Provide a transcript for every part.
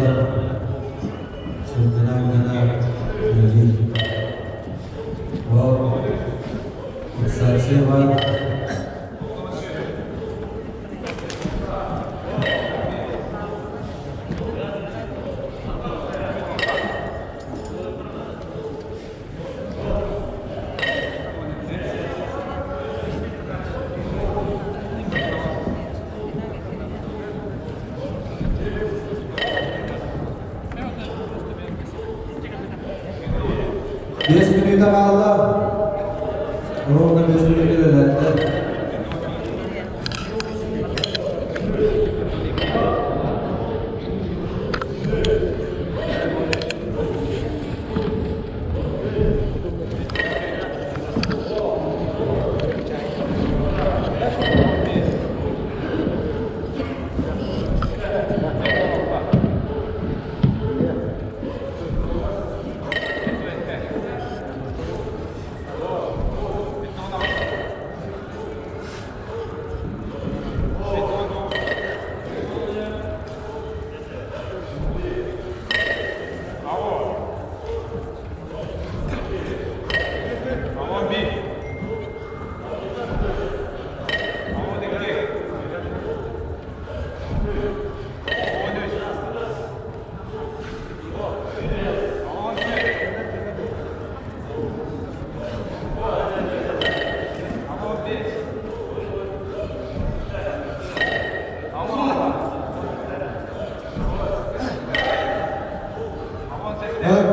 ылан сынньанар гына үлэлиир. Ол фиксация баар. Биэс мүнүүтэ хаалла. Ровно 5 мүнүүтэ үлэлэттэ.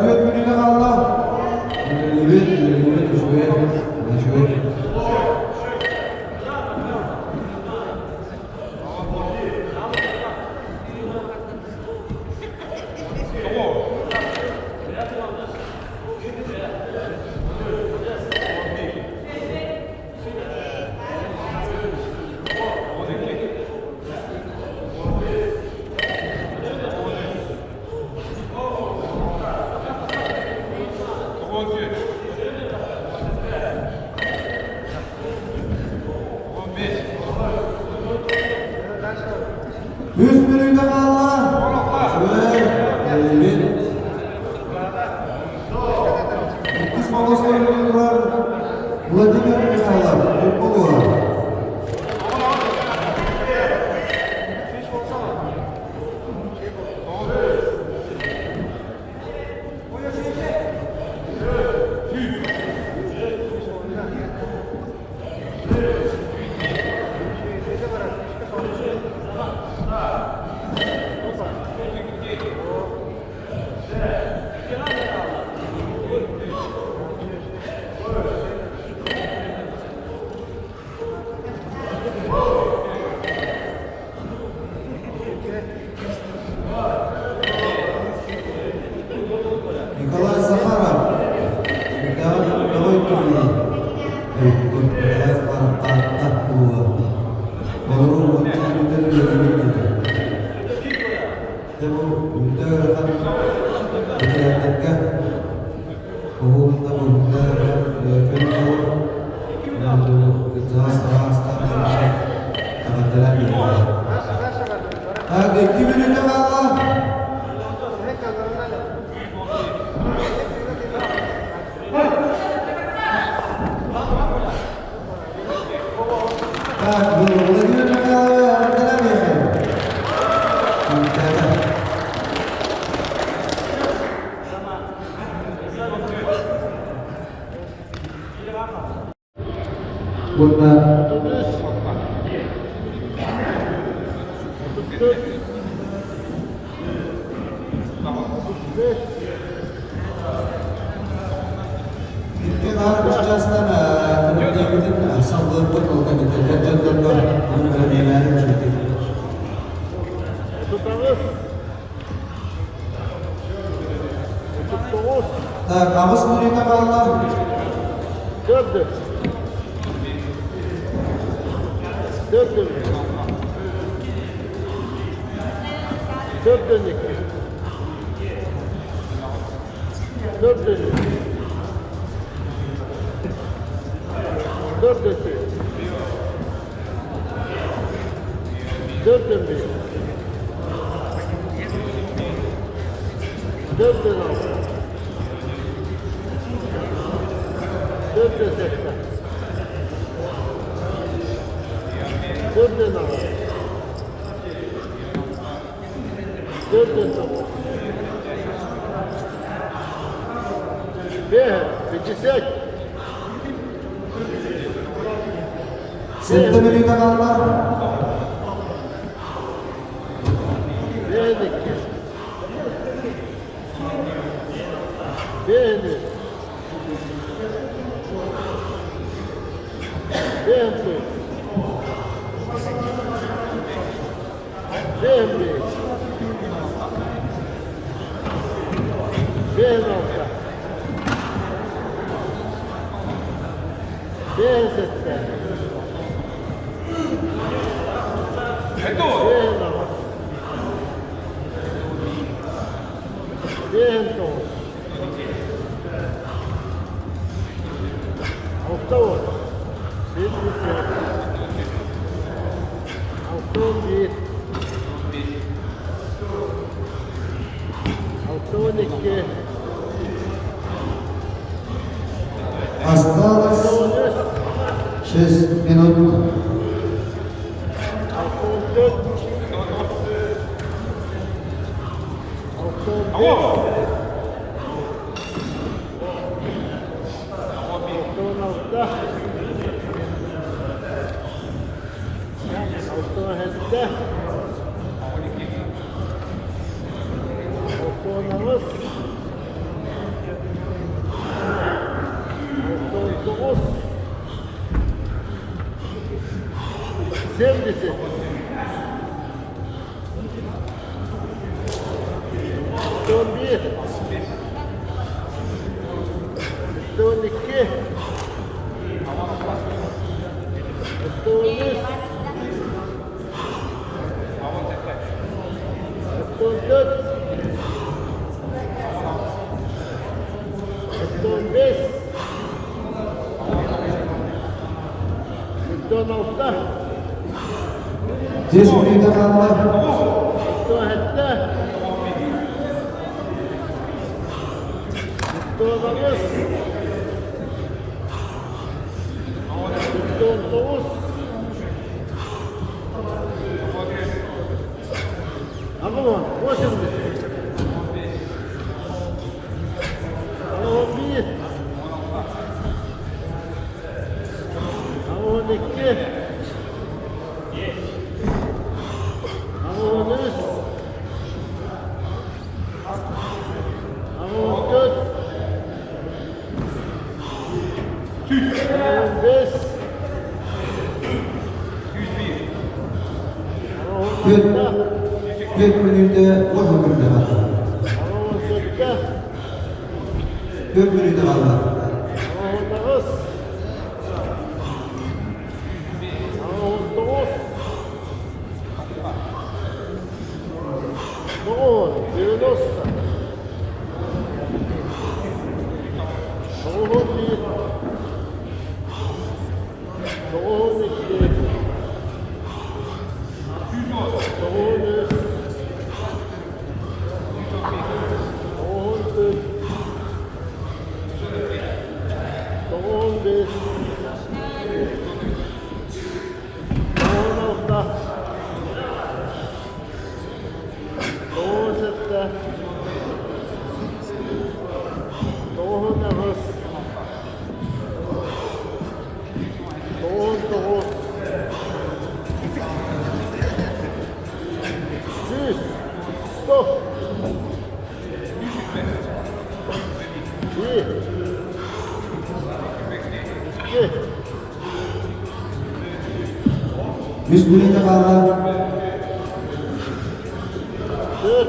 Түөрт мүнүүтэ хаалла. Үлэлиибит, үлэлиибит, үчүгэй, үчүгэй. Үс мүнүүтэ хаалла. Үчүгэй, үлэлиибит. Иккис болоска үлэлии турар Владимир Михайлов, Ньурба Николай Захаров, Николай Тула, Николай Захаров Таатта улууһа. Олору уонча мүнүүтэ үлэлиир Дьэ бу үрдэ ыарахан бэтэрээннэргэ уһуунна бу үрдэ ыарахан кырдьаҕас араастаах эҕэрдэлээн биэрдилэр. Так, 2 мүнүүтэ хаалла. Так, Владимир Михайлович эҕэрдэлээн биэрдилэр. Уонна икки наар үс чаастан түмүктээбитин салгыырбыт ол кэнниттэн дьоннорго ону бэлэмнээри үчүгэйдик. Так, 8 мүнүүтэ хаалла. Dördü. Dördü. Dördü. Dördü. Dördü. Dördü. 46. 47. 46. 49. 50. Сэттэ мүнүүтэ хаалла. 52. 53. 54. 55. 56. 57. 58. 59. 60. 70. 61. 62. Осталось 63. 6 минут. 64. 65. 66. 67. 68. 69. 70. 71. 72. 73. 74. 75. 76. 10 мүнүүтэ хаалла. 77. 78. 79. 80. 81. 82. 83. 84. 85. 86. 4 мүнүүтэ 10 секунд хаалла. 87. 4 мүнүүтэ хаалла. 89. 89. 90. 91. 92. 93. 94. 95. 96. 97. 98. 99. 100. 100. 1. 2. 3 мүнүүтэ хаалла. 4. 5.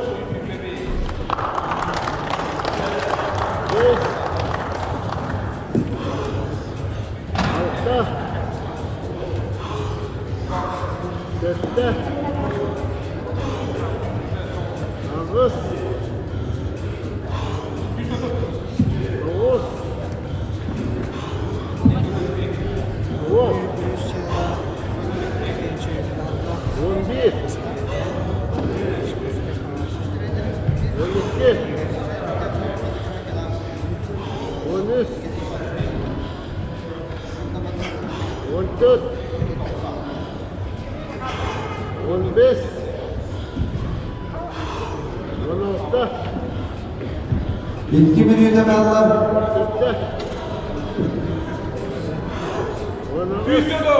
6. 7. 8. 9. 10. 11. 12. 16. 2 мүнүүтэ хаалла. 7. 18. 19.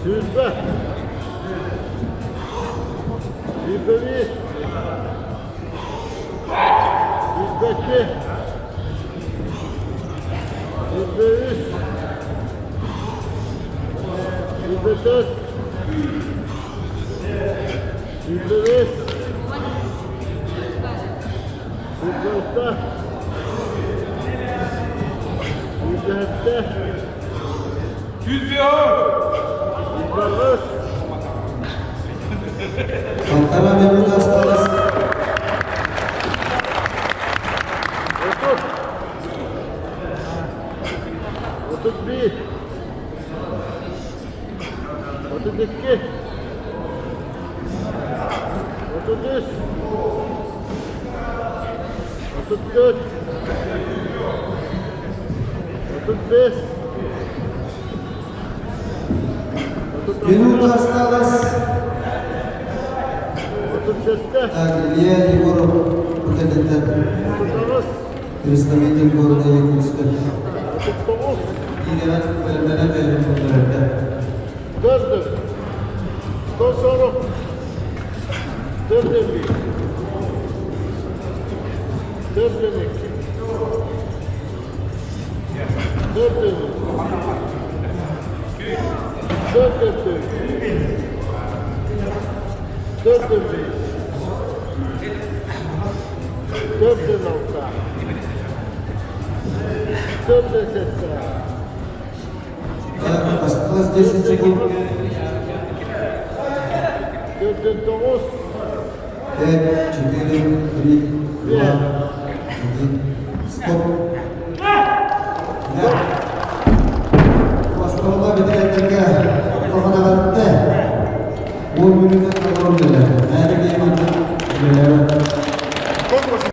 20. 21. 22. 23. 24. 25. 26. 27. 28. Полтора минуты осталось. 30. 31. 32. 33. 34. 35. Минута осталось. 36. Так, Илья Егоров, вот этот 39. представитель города Якутска. 39. Игорь бэлэмнэнэ. 4. 140. 41. 42. 43. 44. 45. 46. 47. Так, осталось 10 секунд. 49. 5, 4, 3, 2, 1. Стоп. Да. Оскуола бүтэрэргэ тоҕо 10 мүнүүтэ толору.